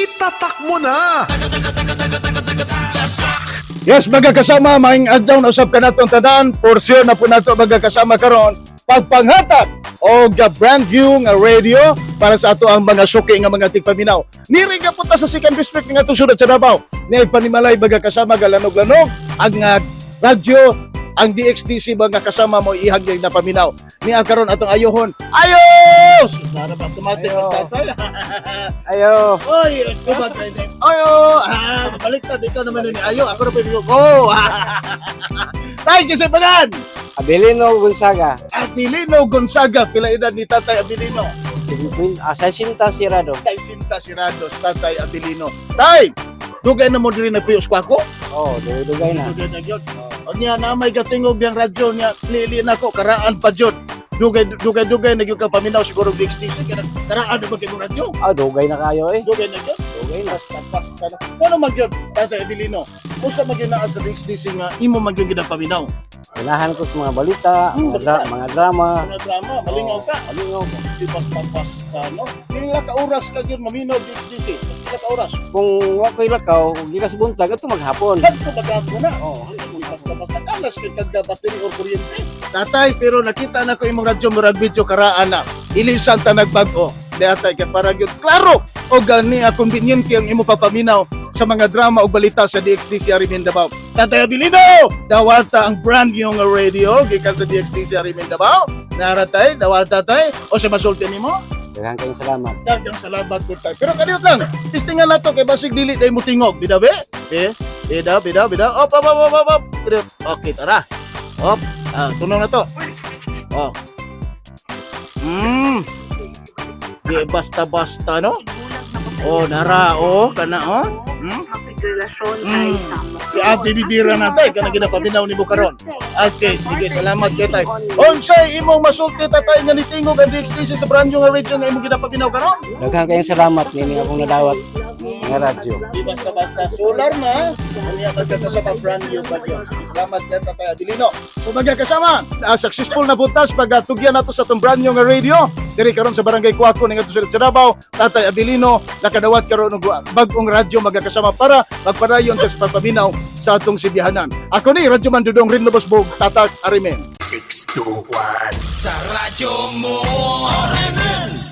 Itatak mo na! Yes, mga kasama, maayong adlaw na usab kanatong tanan. Porsyon na po nato, mga kasama, karon pagpanghatag og brand new nga radio para sa ato ang mga suki nga mga tigpaminaw. Niri nga punta sa second district nga atong syudad sa Davao. Ni panimalay, mga kasama, galanog-lanog ang radyo ang DXDC, mga kasama mo ihag na paminaw. Ni ang karon atong ayohon. Ayos! Para ba automatic Ayo. mas tatay? Ayo. Oy, tubag kay Nick. Ayo, ah, baliktad ikaw naman ni Ayo. Ako na pa yung go. Tay, kasi bagan. Abelino Gonzaga. Abilino Gonzaga, pila edad ni Tatay Abilino? Sinta Sirado. Tay Sinta Sirados, Tatay Abilino. Tay, dugay na mo diri nagpuyos ko ako. Oh, dugay-dugay na. Dugay na gyud. O niya na may gatingog niyang radyo niya, lili na ko karaan pa jud. Dugay dugay dugay na gyud ka paminaw siguro DXDC kay karaan na ba kay radyo? Ah, dugay na kayo eh. Dugay na gyud. Dugay na. Basta basta na. Ano man gyud, Tatay Abilino? Unsa man gyud naa sa DXDC nga imo man gyud ginapaminaw? Ganahan ko sa mga balita, mga, balita. mga drama. Mga drama, malingaw ka. Malingaw ko. Di basta basta, no? Pila ka oras ka gyud maminaw DXDC? Pila ka oras? Kung wa ko'y lakaw, gikas buntag ato maghapon. Kadto magamo na. Oh, Di basta basta kalas kay kagda battery or kuryente. Tatay, pero nakita na ko imong radyo murag video karaan na. Ilisan ta nagbag-o. Di atay kay para gyud klaro o gani a convenient ang imo papaminaw sa mga drama o balita sa DXDC Arimin Davao. Tatay Abilino, dawata ang brand new nga radio gikan sa DXDC Arimin Davao. Naratay, dawata tay o sa masulti nimo? Daghan kayong salamat. Daghang salamat gud tay. Pero kadiyot lang, testingan nato kay basig dili day mo tingog, bida be? Eh, bida bida bida. Op op op op op, op. Kadiyot. Okay, tara. Op, ah, tunog na to. Oh. Di basta-basta, no? Oh, nara, oh, kana, oh. Si Ate Bibira na tay, kana ginapaminaw nimo karon. Okay, sige, salamat kay tay. Unsay imong masulti, tatay, nga nitingog ang DXTC sa brand new nga radio nga imong ginapaminaw karon? Daghan kayong salamat nini akong nadawat nga radyo. Di basta-basta solar na. Unya magkakasama brand new pa yun. Sige, salamat yan, Tatay Abilino. So magkakasama, successful na butas pagtugyan nato sa atong brand new nga radio. Diri karon sa Barangay Kuwako ning ato sa Davao, Tatay Abilino nakadawat karon og bag-ong radyo, magkakasama, para magpadayon sa pagpaminaw sa atong sibihanan. Ako ni Radyo Man Dudong Rinlobos Bog, Tatak Arimen. 6, 2, 1. Sa radyo mo, RMN!